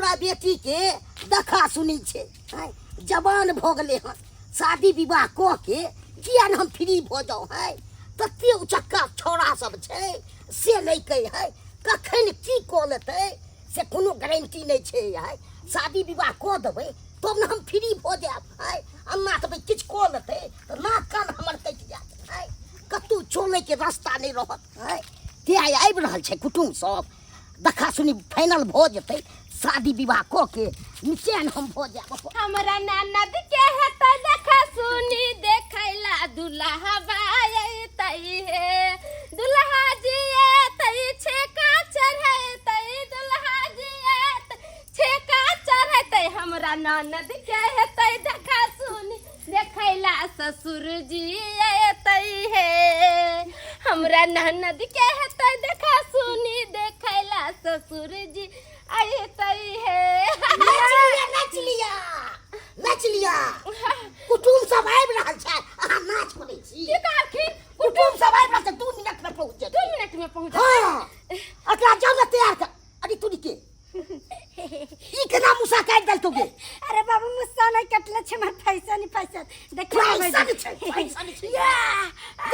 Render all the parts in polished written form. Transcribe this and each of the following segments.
हमरा बेटी के देखा सुनी छै आँय, जवान भऽ गेलै हन शादी विवाह कऽ के किया ने हम फ्री भऽ जाउ है तते उचक्का छौड़ा सब छै से नहि कहै है कखन की कऽ लेतै से कोनो गारंटी नहि छै है शादी विवाह कऽ देबै तब ने हम फ्री भऽ जायब है अन्ना तऽ किछु कऽ लेतै तऽ नाक कान हमर कटि जायत है कतहु चलैके रास्ता नहि रहत है ते आइ आबि रहल छै कुटुम्ब सब देखा सुनी फाइनल भऽ जेतै शादी विवाह कऽ के निचैन हम भऽ जायब हमरा ननद के हेतै देखा सुनी देखैला दुल्हा बायतै हे दुल्हा जी एतै छेका चढ़ैतै दुल्हा जी एतै छेका चढ़ैतै हमरा ननद के हेतै देखा सुनी देखैला ससुर जी एतै हे हमरा ननद के हेतै देखा सुनी देखैला ससुर जी अयतै हे नाच लिया नाच लिया नाच लिया कुटुम सब आबि रहल छै अहाँ नाच करै छी की कहलखिन कुटुम सब आबि रहल छै 2 मिनट में पहुँच जेतै 2 मिनट में पहुँच हाँ एकरा जाउ ने तैयार कर। अरे तू के ई केना मुसा काटि देलकौ गे? अरे बाबू मुस्सा नहीं कटले छे हमर फैशन ही फैशन देखियो ना फैशन भाईजी। छै फैशन छै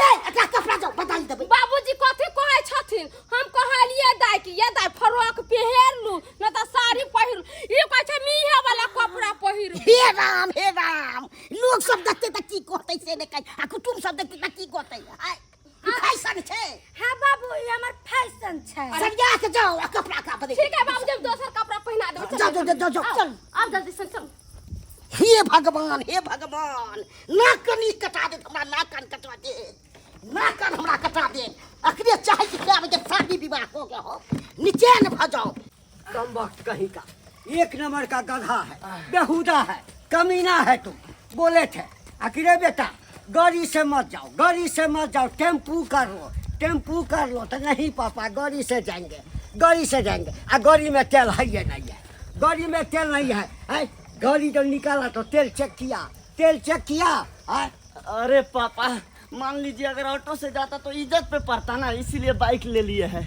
ये एकरा कपड़ा जाओ बदल देबै। बाबूजी कथी कहै छथिन? हम कहलियै दाइ कि ये दाइ फ्रॉक पहिरलू न तऽ साड़ी पहिरू, ई कहै छै मीहे वाला कपड़ा पहिरू। हे राम हे राम, लोग सब देखते तऽ की कहतै से नहि कहै आ कुटुम सब देखते तऽ की कहतै? हाय, ई फैशन छै। हाँ बाबू, ई हमर फैशन छै। सरिया के जाओ आ कपड़ा का बदल। ठीक है बाबूजी, हम दोसर कपड़ा पहिना देबै। जाओ जाओ जाओ जाओ। चल आब जल्दी से चल। हे भगवान हे भगवान, नाक कनी कटा दे हमरा, नाक कान कटा दे, नाक कान हमरा कटा दे। अखने चाहे कि क्या बजे शादी विवाह हो गया हो, निचैन भ जाओ। कम वक्त कहीं का एक नंबर का गधा है, बेहुदा है, कमीना है तुम। बोले थे अकेले बेटा गाड़ी से मत जाओ, गाड़ी से मत जाओ, टेम्पू कर लो, टेम्पू कर लो, तो नहीं पापा गाड़ी से जाएंगे, गाड़ी से जाएंगे। आ गाड़ी में तेल है या नहीं है? गाड़ी में तेल नहीं है, है? गाड़ी जब निकाला तो तेल चेक किया, तेल चेक किया, है? अरे पापा मान लीजिए अगर ऑटो से जाता तो इज्जत पे पड़ता ना, इसीलिए बाइक ले लिए है।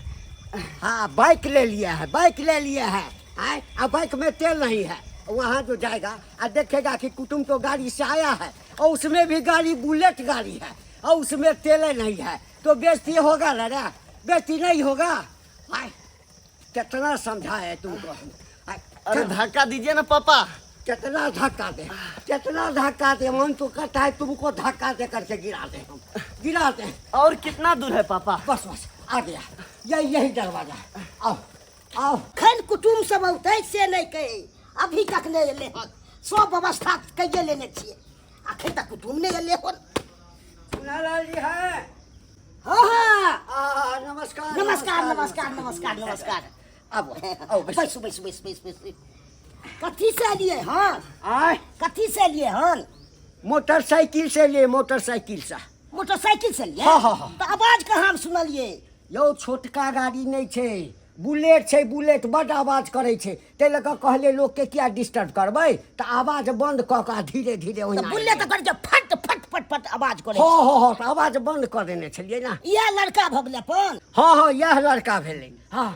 हाँ बाइक ले लिया है, बाइक ले लिया है, आए? आ बाइक में तेल नहीं है। वहाँ जो जाएगा आ देखेगा कि कुटुम तो गाड़ी से आया है और उसमें भी गाड़ी बुलेट गाड़ी है और उसमें तेल नहीं है, तो बेइज्जती होगा ना रे? बेइज्जती नहीं होगा? आए, कितना समझाए तुमको हम? आए, अरे धक्का दीजिए ना पापा। कितना धक्का दे, कितना धक्का दे, मन तो करता है तुमको धक्का दे करके गिरा दे, हम गिरा दे। और कितना दूर है पापा? बस बस आ गया, यही यही दरवाजा है, आओ आओ। खन कुटुम सब औतै से नहि कहै, अभी तक नहि एलै हन। सब व्यवस्था कैये लेने छियै, अखन तक कुटुम नहि एलै हन। लाल जी है? हाँ हाँ। नमस्कार। नमस्कार नमस्कार नमस्कार नमस्कार। आबो आओ। बैसू बैसू बैसू बैसू बैसू। कथी से एलियै हन? आय? कथी से एलियै हन? मोटरसाइकिल से लिए, मोटरसाइकिल से। मोटरसाइकिल से एलियै? हाँ, हाँ, हाँ। तऽ आवाज कहाँ हम सुनलियै? यौ छोटका गाड़ी नहि छै, बुलेट छै, बुलेट बड आवाज करै छै, ताहि लऽ कऽ कहलियै लोकके किया डिस्टर्ब करबै, तऽ आवाज बंद कऽ कऽ धीरे धीरे तऽ ओहिना। बुलेट तऽ करै छै फट फट फट फट आवाज करै। हँ हँ हँ, तऽ आवाज बंद कऽ देने छलियै ने। इएह लड़का भऽ गेलै अपन? हँ हँ, इएह लड़का भेलै। हँ,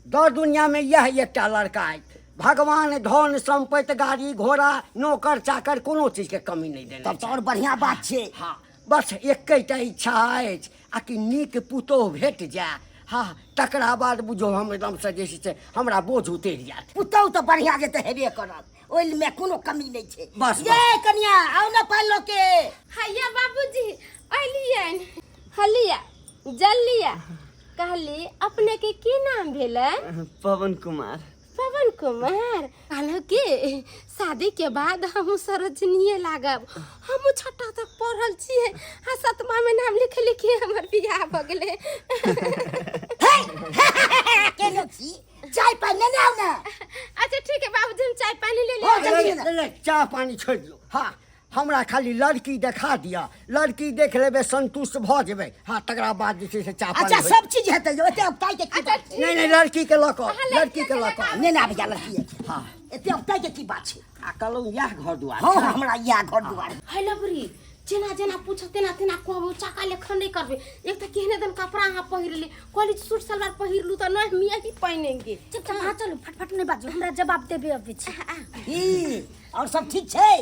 दर दुनियामे इएह एकटा लड़का अछि। भगवान धन सम्पत्ति गाड़ी घोड़ा नौकर चाकर कोनो चीजके कमी नहि देने। तब तऽ आओर बढ़िआँ बात छै। हँ, बस एकेटा इच्छा अछि आ कि नीक पुतोहु भेट जाय। हँ, तकरा बाद बुझो हम एकदमसँ जे छै से हमरा बोझ उतरि जायत। पुतहु तऽ बढ़िआँ जेतै, हेबे करत, ओहिमे कोनो कमी नहि छै। बस, ये कनिया, आउ ने पानि लऽ के। हैया बाबूजी अलियन, हलिया जलिया। कहली अपने के की नाम भेलै? पवन कुमार। पवन कुमार, कहलहुँ कि शादी के बाद हमहूँ सरोजनीए लागब। हमहूँ छठा तक पढ़ल छियै आ सतमा में नाम लिख लिखी हमर बियाह भऽ गेलै। के लोक छी? चाय पानि लेने आउ ने। अच्छा ठीक है बाबूजी, हम चाय पानी ले हो, ले। जल्दी ले। नहीं, नहीं, चाह पानी छोड़ि दियौ। हँ, हमरा खाली लड़की देखा दिअ, लड़की देख लेबै संतुष्ट भऽ जेबै। हँ, तकरा बाद जे छै से चाह पानी अच्छा होइत। सब चीज हेतै यौ, एते औगताइ के की बात छै? नहि नहि, लड़की के लऽ कऽ, लड़की के लऽ कऽ। नहि नहि, आबि जा लड़की अछि। हँ। एते औगताइ के की बात छै? आ कहलहुँ इएह घर दुआर? हँ हँ, हमरा इएह घर दुआर। हेलो बुढ़ी। जेना जेना पूछत तेना तेना कहबै, चाका लेखन नहि करबै। एक तऽ केहने दन कपड़ा अहाँ पहिर ली, कहली सूट सलवार पहिरलू तऽ नहि, हम यही पहिनेंगे। चुपचाप अहाँ चलू, फटफट नहि बाजू, हमरा जवाब देबे अबै छै। की और सब ठीक छै?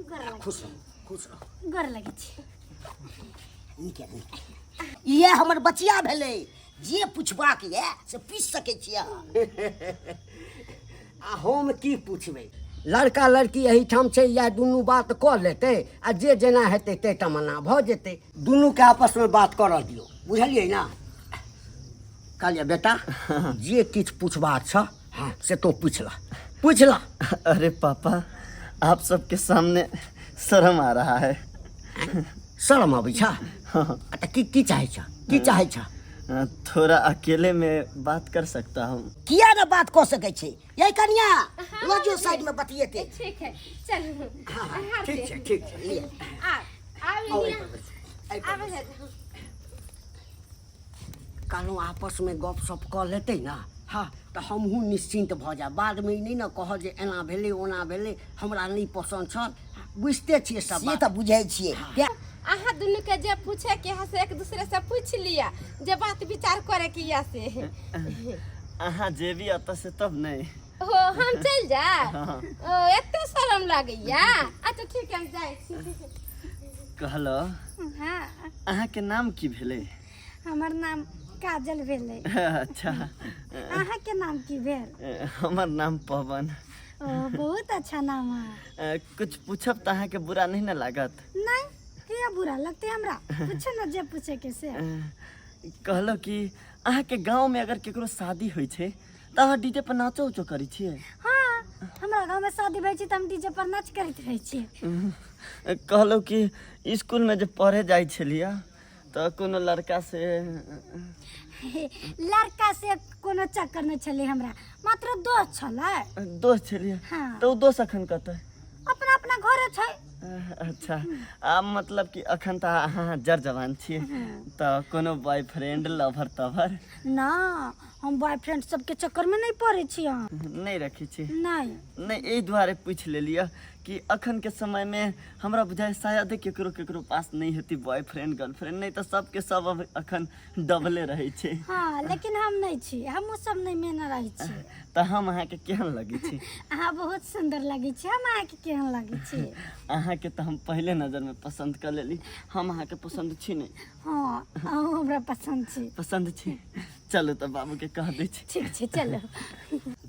गोर लगै। खुश रहू, खुश रहू। गोर लगै छी। नीके नीके। इएह हमर बचिया भेलै, जे पुछबाक यऽ से पूछि सकै छियै अहाँ। आ हम की पुछबै, लड़का लड़की एहिठाम छै, इएह दुनू बात कऽ लेतै आ जे जेना हेतै ताहि तमन्ना भऽ जेतै। दुनूके आपसमे बात करऽ दियौ, बुझलियै ने? कहलियै बेटा, जे किछु पुछबाक छह, हाँ, से तो पूछ लह, पूछ लह। अरे पापा, आप सबके सामने शर्म आ रहा है। शर्म अबै छ? आ तऽ की की चाहै छ, की चाहै छ? थोड़ा अकेले में बात कर सकता हूँ? किया ने बात कऽ सकै छै? ये कनिया, लऽ जो साइड में बतियेते। ठीक है, चलू। हाँ, ठीक छै, ठीक छै, लिअ। आ आब आउ, यहाँ। एहि पर बैसू, एहि पर आब बैसू। कहलहुँ आपसमे गपशप कऽ लेतै ने, हँ, तऽ हमहूँ निश्चिन्त भऽ जायब। बादमे ई नहि ने कहत जे एना भेलै ओना भेलै, हमरा नहि पसन्द छल। बुझिते छियै सब से बात। तऽ बुझै छियै। अहाँ दुनू के जे पूछे के है से एक दूसरे से पूछ लिया, जे बात विचार करे के या से। अहाँ जे भी अतः से तब नहीं। हो, हम चल जा? हाँ। ओ एते शरम लागैया? अच्छा ठीक है, हम जाइ छी। कहलो। हाँ। अहाँ के नाम की भेलै? हमर नाम काजल भेलै। अच्छा। अहाँ के नाम की भेल? हमर नाम पवन। ओ बहुत अच्छा नाम है। कुछ पूछब तऽ अहाँके बुरा नहीं ने लागत? नहीं, किया बुरा लगते हमरा? पूछो न जे पूछे के से। कहलो कि अहाँके गाँव में अगर केकरो शादी होइ छै तऽ अहाँ डीजे पर नाचो उचो करै छियै? हाँ, हमरा गाँव में शादी होइ छै तऽ हम डीजे पर नाच करैत रहै छियै। कहलो कि स्कूल में जे पढ़े जाइ छलियै तऽ कोनो लड़का से? लड़का से कोनो चक्कर नहि छलै हमरा, मात्र दोस्त छलै। दोस्त छलियै? हाँ। तऽ ओ दोस्त अखन कतऽ? अपना अपना घरे छै। अच्छा, आ मतलब कि अखन तऽ अहाँ जर जवान छियै, तऽ कोनो बॉयफ्रेंड लवर तवर? ना, हम बॉयफ्रेंड सबके चक्कर में नहीं पड़े छी। हम नहि रखै छी? नहीं। नहि, एहि दुआरे पूछि लेलियै कि अखन के समय में हमरा बुझाइ शायद केकरो केकरो पास नहि हेतै बॉयफ्रेंड गर्लफ्रेंड, नहि तऽ सबके सब अब अखन डबले रहै छै। हाँ, लेकिन हम नहीं छी, हम ओ सब नहीं मेने रहै छी। तऽ हम अहाँके केहन लगै छी? अहाँ बहुत सुंदर लगै छी। हम अहाँके केहन लगै छी? अहाँके तऽ हम पहिले नजरमे पसन्द कऽ लेली। हम अहाँके पसन्द छी नहि? हाँ, अहूँ हमरा पसन्द छी। पसन्द छी? चलू तऽ बाबूके कह दै छी। ठीक छै, चलू।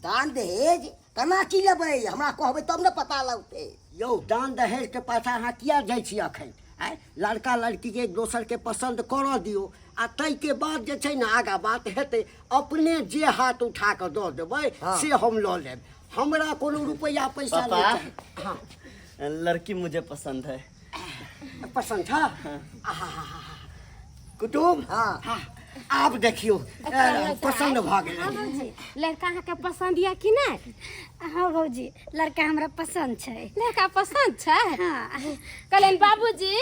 दान दहेज केना की लेबै, हमरा कहबै तब ने पता लगतै। यौ, दान दहेजके पाछाँ अहाँ किया जाइ छी अखन? आँय, लड़का लड़कीके एक दोसरके पसन्द करऽ दियौ आ ताहिके बाद जे छै ने आगाँ बात हेतै। अपने जे हाथ उठा कऽ दऽ देबै से हम लऽ लेब, हमरा कोनो रुपैआ पैसा पापा। नहि चाही। हाँ। लड़की मुझे पसंद है। पसंद था? कुटुम। हाँ। हाँ, आब देखियौ, पसंद भऽ गेलै। हाँ भौजी, लड़का अहाँके पसंद यऽ कि नहि? हाँ भौजी, लड़का हमरा पसंद छै। लड़का पसंद छै? हाँ। कहलनि बाबूजी,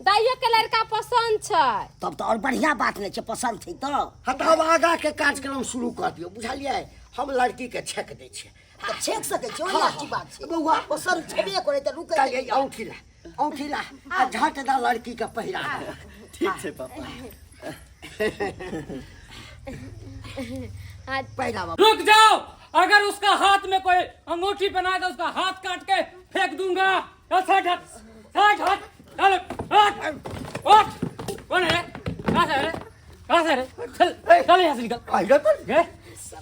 दाइयो के लड़का पसंद छै। तब तऽ आओर बढ़िआँ बात नहि छै, पसंद छै तऽ। हाँ, तऽ आब आगाँ के कार्यक्रम शुरू कऽ दियौ, बुझलियै? हम लड़की के छेक दै छियै। तऽ छेक सकै छियै, हाँ, ओहि अच्छी बात छै। बौआ। पसंद छेबे करै तऽ रुकै काल्हि ई औंठी ला, औंठी ला आ झट दा लड़की के पहिरा दे। ठीक छै पापा। हाँ। पहिरावा। रुक जाओ, अगर उसका हाथ में कोई अंगूठी पहनाए तो उसका हाथ काट के फेंक दूंगा। चल साइड हट, साइड हट, चल हट, उठ। कौन है रे? कहाँ से है रे? कहाँ से रे? चल चल यहाँ से निकल। अहिरे पर गे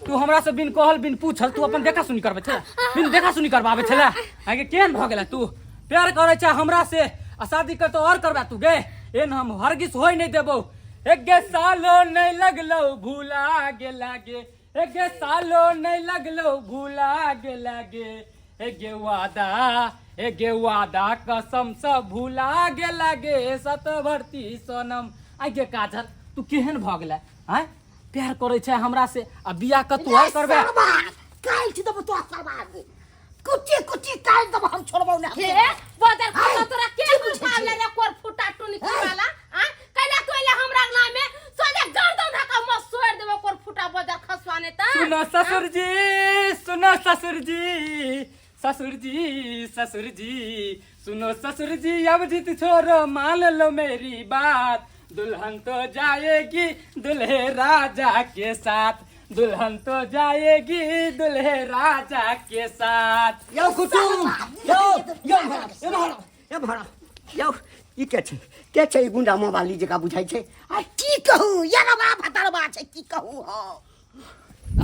तू हमरा से बिन कहल बिन पूछल तू अपन देखा सुनी करबै छला, बिन देखा सुनी करबाबै छला। आगे केहन भऽ गेला तू? प्यार करै छै हमरा से आ शादी कर तो और करबा तू गे? एन हम हरगिज होय नहीं देबो। एक गे सालो नहीं लगलो भूला गेला गे, एक गे सालो नहीं लगलो भूला गेला गे, एक गे वादा, एक गे वादा कसम से भूला गेला गे सतभरती सनम। आ गे काजल, तू केहन भऽ गेला? आँय, प्यार करै छै हमरा से आ बियाह कतौ और करबे? काटि देबो तोरा सरबा, कुच्ची कुच्ची काटि देबो, हम छोड़बौ नहि। हे बदर हाय, खसा, तोरा के की बुझै पावले छियै? रे कोर फुटा टुनी वाला? आ कैला तू एले हमरा अंगना में? सोझे गर्दन ढका म सोर देबो कोर फुटा बदर खसवाने त। सुनो ससुर जी, सुनो ससुर जी, ससुर जी, ससुर जी, सुनो ससुर जी अब जिद छोड़ो मान लो मेरी बात, दुल्हन तो जाएगी दुल्हे राजा के साथ, दुल्हन तो जाएगी दुल्हे राजा के साथ। यौ कुटुम, यौ यौ एम्हर एम्हर यौ, ई के छै, के छै ई गुंडा मोबाली जकाँ बुझाइ छै? आ की कहू, यरबा भतरबा छै, की कहू हम।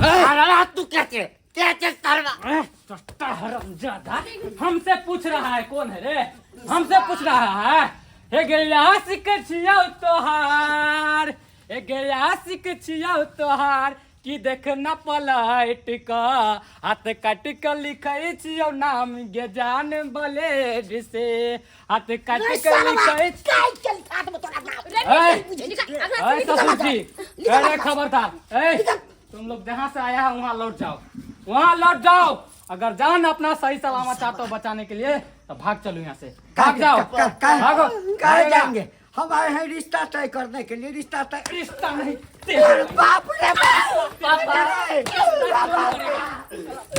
अरे तू के छै, के छै सरवा? सस्ता हरामजादा हमसे पूछ रहा है कौन है रे, हमसे पूछ रहा है। हे गया सिक छियौ तोहार, हे गया सिक छियौ तोहार, कि देखना पलट क हाथ काट के लिखै छियौ नाम गे जान ब्लेड से, हाथ काट रे के सरवा, लिखै। काटि के लिखा देबौ तोरा नाम। ए, बुझै छी। ए, ससुर जी, अरे खबरदार, ए, तुम लोग जहाँ से आया है वहाँ लौट जाओ, वहाँ लौट जाओ। अगर जान अपना सही सलामत चाहते हो बचाने के लिए तो भाग चलो यहाँ से, भाग जाओ, भागो। कहाँ जाएंगे हम? आए हैं रिश्ता तय करने के लिए, रिश्ता तय। रिश्ता नहीं, अरे बाप रे बाप, अरे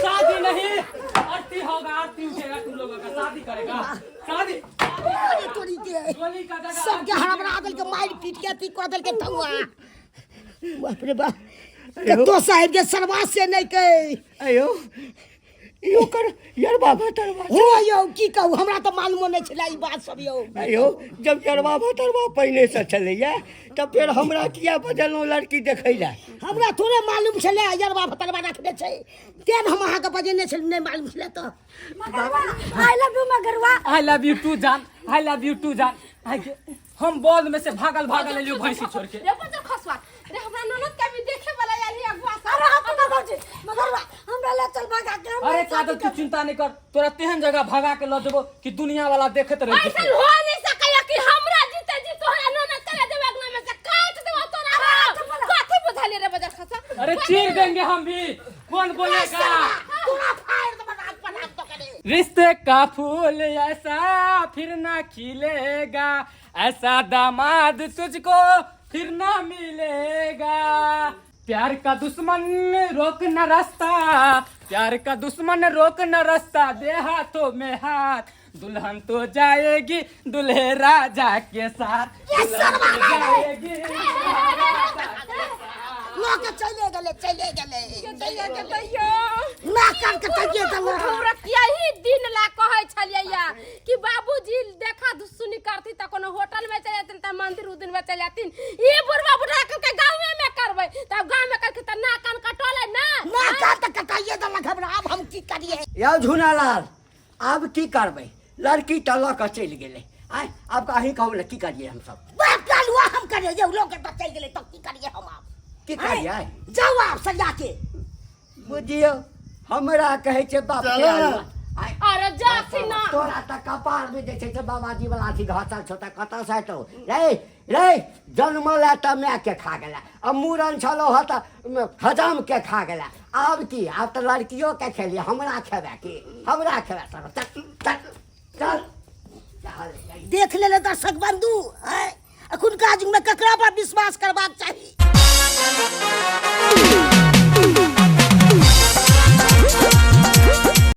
शादी नहीं, आरती होगा, आरती उठेगा तुम लोगों का, शादी करेगा, शादी। अरे तोरी के गोली का जगह सबके हड़बड़ा देलके, मारि पीट के अथी कऽ देलके धौआ। बाप रे बाप, कतो साहेब के सरवा से नहि कै। अयो ई ओकर यरबा भतरवा हो यौ, की कहू, हमरा तऽ मालूमो नहि छलै ई बात सब यौ। अयो जब यरबा भतरवा पहिने से छलैया तऽ फेर हमरा किया बजलहुँ लड़की देखै लए? हमरा थोड़े मालूम छलै यरबा भतरवा रखने छै, तें हम अहाँके बजेने छलहुँ, नहि मालूम छलै तऽ। I love you मगरवा। I love you to जान, I love you to जान। आई के- हम बॉल में से भागल भागल एलियो भैंसी छोड़ के। रे बजर खसवा रे, हमरा ननद के भी देखे वाला आयल है अगुआ सब। अरे हम तो भौजी मगरवा, हमरा ले चल भगा के, हमरा अरे शादी काजल तू कर। चिंता नहीं कर, तोरा तेहन जगह भगा के ल जेबो कि दुनिया वाला देखत रह ऐसन जेतै। हो नहीं सकैया कि हमरा जीते जी तोहरा ननद करे देबे, अगना में से काट देबो तोरा। कथी बुझाले रे बजर खसवा? अरे चीर देंगे हम भी, कौन बोलेगा? तोरा फाड़ देबो नाक पर नाक तो करे। रिश्ते का फूल ऐसा फिर ना खिलेगा, ऐसा दामाद तुझको फिर ना मिलेगा। प्यार का दुश्मन रोक न रास्ता, प्यार का दुश्मन रोक न रास्ता, दे हाथों में हाथ, दुल्हन तो जाएगी दुल्हे राजा के साथ, दुल्हन तो जाएगी दुल्हे राजा के साथ। लऽ के चले गेलै, चले गेलै, दैया के दैया ना कर के तकिए देलहुँ। हमरा यही दिन ला कहै छलियै या कि बाबूजी देखा सुनी करती तऽ कोनो होटल में चलि जेथिन, तऽ मंदिर उदिर में चलि जेथिन। ई बुढ़वा बुढ़ा के गाँवे में करबै, तब गाँव में करके तऽ नाक कान कटौले ना। ना कान तऽ कटाइए देलक हमरा, आब हम की करियै? यौ झुनालाल, आब की करबै? लड़की तऽ लऽ कऽ चलि गेलै। आँय आब अहीं कहू ने, की करियै हमसब? बाप कालुआ, हम करियै यौ, लऽ के तऽ चलि गेलै तऽ की करियै हम आब? की करियै? जाउ आब सरिया के। बुझियौ हमरा कहै छै बाप के चलो ना। आलुआ। आँय, अरे जाथि ना। तोरा तऽ कपार मे जे छै से बाबाजी वाला अथी घसल छौ, तऽ कतऽ से हेतौ रे? रे जन्मल है तऽ माय के खा गेला, आ मूड़न छलौ हँ तऽ हजाम के खा गेला। आब की, आब तऽ लड़कियो के खेलियै, हमरा खेबै की? हमरा खेबै? चल चल चल चल चल। देख लेले दर्शक बंधु, आँय, एखुनका युग में ककरा पर विश्वास करबाक चाही?